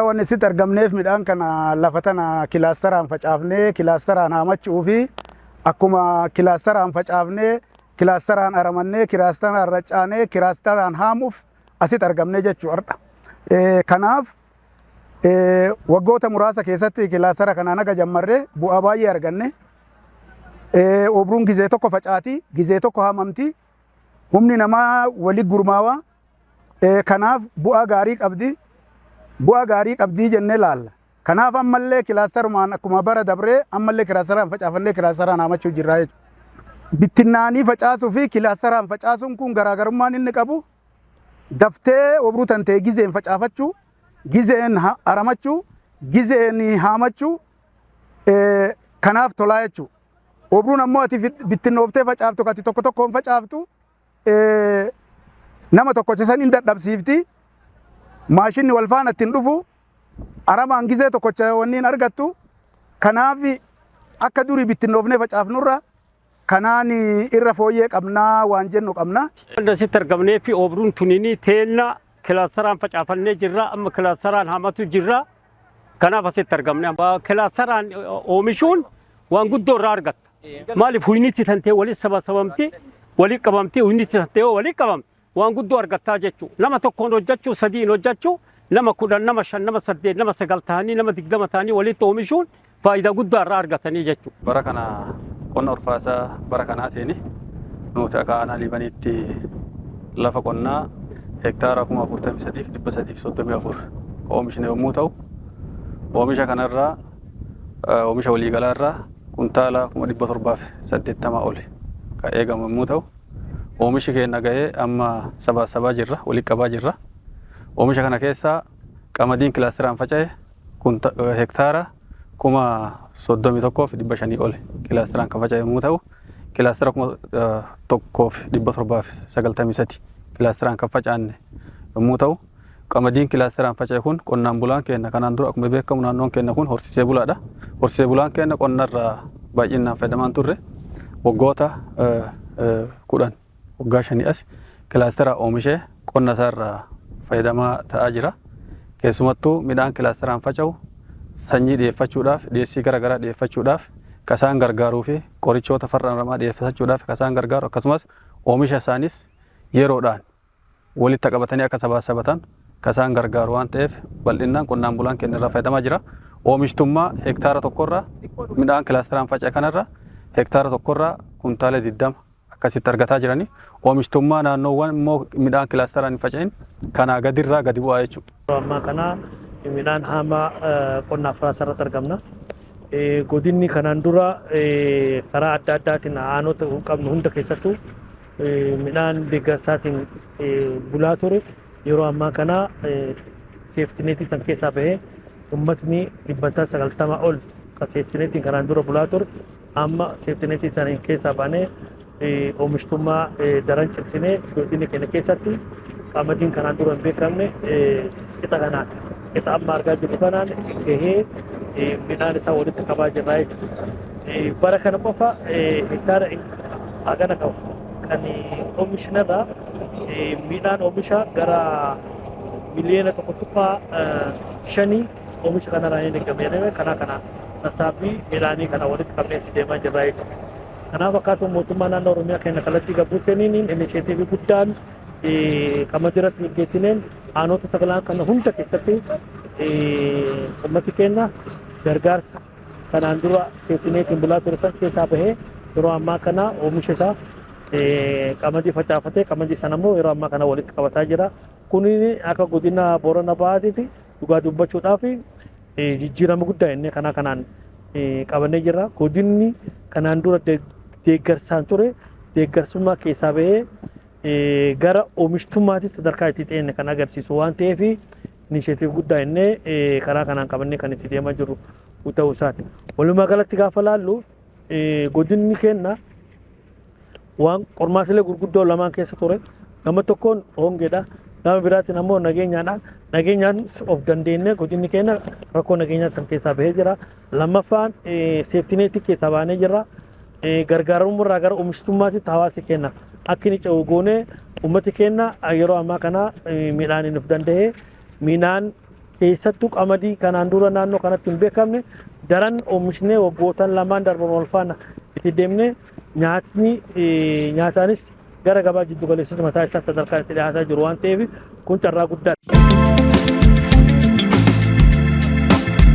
Wanni sitti argamneef midhaan kana lafa tana kilaastaraan facaafnee kilaastaraan haamachuu fi akkuma kilaastaraan facaafnee, kilaastaraan aramannee, kilaastaraan racaanee, kilaastaraan haamuuf asitti argamnee jechuu har'a. Kanaaf waggoota muraasa keessatti kilaastara kanaan haga jammarree bu'aa baay'ee arganne. Obruun gizee tokko facaati, gizee tokko haamamti. Humni namaa wali gurmaawaa. Kanaaf bu'aa gaarii qabdi. Bu'aa gaarii qabdii jennee laalla. Kanaaf ammallee kilaastarumaan akkuma bara dabree ammallee kilaastaraan facaafannee kilaastaraan haamachuu jirra jechuudha. Bittinnaanii facaasuu fi kilaastaraan facaasuun kun garaagarummaan inni qabu daftee obruu tantee gizeen facaafachuu, gizeen aramachuu, gizeen haamachuu, kanaaf tolaa jechuudha. Obruun ammoo ati bittinnooftee facaaftu, ati tokko tokkoon facaaftu, nama tokkocha san hin dadhabsiifti. Maashinni wal faana ittiin dhufu, aramaan gizee tokkocha wanni hin argattu. Kanaaf akka durii bittinnoofnee facaafnurra kanaan irra fooyyee qabnaa waan jennu qabna. Asitti argamnee fi obruun tunini teenna kilaastaraan facaafannee jirra, amma kilaastaraan haamatu jirra. Kanaaf asitti argamne. Kilaastaraan oomishuun waan guddoo irraa argatta. Maaliif, huynitti tantee walitti sabasabamti, walitti qabamti, huynitti tantee walitti qabamti waan guddoo argattaa jechuudha. Nama tokkoon hojjechuu, sadiin hojjechuu, nama 10, nama 5, nama 8, nama 9 ta'anii, nama 20 ta'anii walitti oomishuun faayidaa guddaa irraa argatanii jechuudha. Bara kana qonna ulfaasaa bara kanaatiin nuti akka aanaa Liibaniitti lafa qonnaa hektaara 43,334 oomishne yommuu ta'u, oomisha kanarraa, oomisha waliigalaarraa kuntaala 780,000 ol kan eegamu yommuu ta'u, oomishi keenya ga'ee amma sabaa sabaa jirra, walitti qabaa jirra. Oomisha kana keessaa qamadiin kilaasteraan faca'e hektaara 31,500 ol kilaasteraan kan faca'e yommuu ta'u, kilaastera 1793 kilaasteraan kan faca'anne yommuu ta'u, qamadiin kilaasteraan faca'e kun qonnaan bulaan keenya kanaan dura akkuma beekamu naannoon keenya kun horsiisee bulaadha. Horsiisee bulaan keenya qonnarraa baay'inaan fayyadamaan turre. Waggoota 10, waggaa 5 as kilaastera oomishee qonna isaarraa fayyadamaa ta'aa jira. Keessumattuu midhaan kilaasteraan faca'u sanyii dhiyeeffachuudhaaf, dhiyeessii garaagaraa dhiyeeffachuudhaaf kasaan gargaaruu fi qorichoota farra aramaa dhiyeeffachuudhaaf kasaan gargaaru, akkasumas oomisha isaanis yeroodhaan walitti qabatanii akka sabaasabatan kasaan gargaaru waan ta'eef bal'inaan qonnaan bulaan keenya irraa fayyadamaa jira. Oomishtummaa hektaara tokkorraa midhaan kilaasteraan faca'e kanarra hektaara tokkorraa kuntaala 20 akkasitti argataa jirani. Oomishtummaa naannoowwan immoo midhaan kilaasteraan hin faca'in kanaa gadirraa gadi bu'aa jechuudha. Yeroo ammaa kana midhaan haamaa qonna afuraasa irratti argamna. Godinni kanaan dura karaa adda addaatiin aanota qabnu hunda keessattuu midhaan deeggarsaatiin bulaa ture. Yeroo ammaa kana safety netii san keessaa bahee uummatni 90% ol kan safety netiin kanaan dura bulaa ture amma safety netii san keessaa baanee oomishtummaa daran cimsinee godina keenya keessatti qamadiin kanaan dura hin beekamne qixa kanaan, qixa amma argaa jirru kanaan gahee midhaan isaa walitti qabaa jirra jechuudha. Bara kana qofa hektaara hagana qabu kan oomishnarraa midhaan oomisha gara miliyoona 1.5 oomisha kanarraa hin eegame jedhame. Karaa kana sassaabbii midhaanii kana walitti qabnee itti deemaa jirra jechuudha. Kanaaf akkaatuma mootummaa naannoo Oromiyaa keenya kallattii gabbuu seeniin initiative guddaan qamadii irratti geggeessineen aanota sagalaan kana hunda keessatti uummati keenya gargaarsa kanaan dura safety netiin bulaa ture san keessaa bahee yeroo ammaa kana oomisha isaa qamadii facaafatee qamadii sana immoo yeroo ammaa kana walitti qabataa jira. Kuni akka godina Boorana Bahaatitti dhugaa dubbachuudhaaf jijjiirama guddaa inni kanaa kanaan qabannee jirra. Godinni kanaan dura deeggarsaan ture deeggarsummaa keessaa bahee gara oomishtummaatis sadarkaa itti xeenne kan agarsiisu waan ta'eef initiative guddaa inni karaa kanaan qabannee kan itti deemaa jirru ta'uu isaati. Walumaa galatti gaafa laallu godinni keenya waan qormaatilee gurguddoo lamaan keessa ture. Gama tokkoon hongeedha. Gama biraatiin ammoo nageenyaadha. Nageenyaan of dandeenye godinni keenya rakkoo nageenyaa san keessaa bahee jira. Lammaffaan safety netii keessaa baanee jirra. Gargaaramummaa gara oomishtummaatti hawaasi keenya akka inni ce'u goonee uummati keenya yeroo ammaa kana midhaan of danda'ee midhaan Keessattuu qamadii kanaan dura naannoo kanatti hin beekamne daran oomishnee waggootan lamaan darban wal faana itti deemnee nyaatni nyaataanis gara gabaa jiddu galeessatti mataa isaa sadarkaa itti dhiyaataa jiru waan ta'eef kun carraa guddaadha.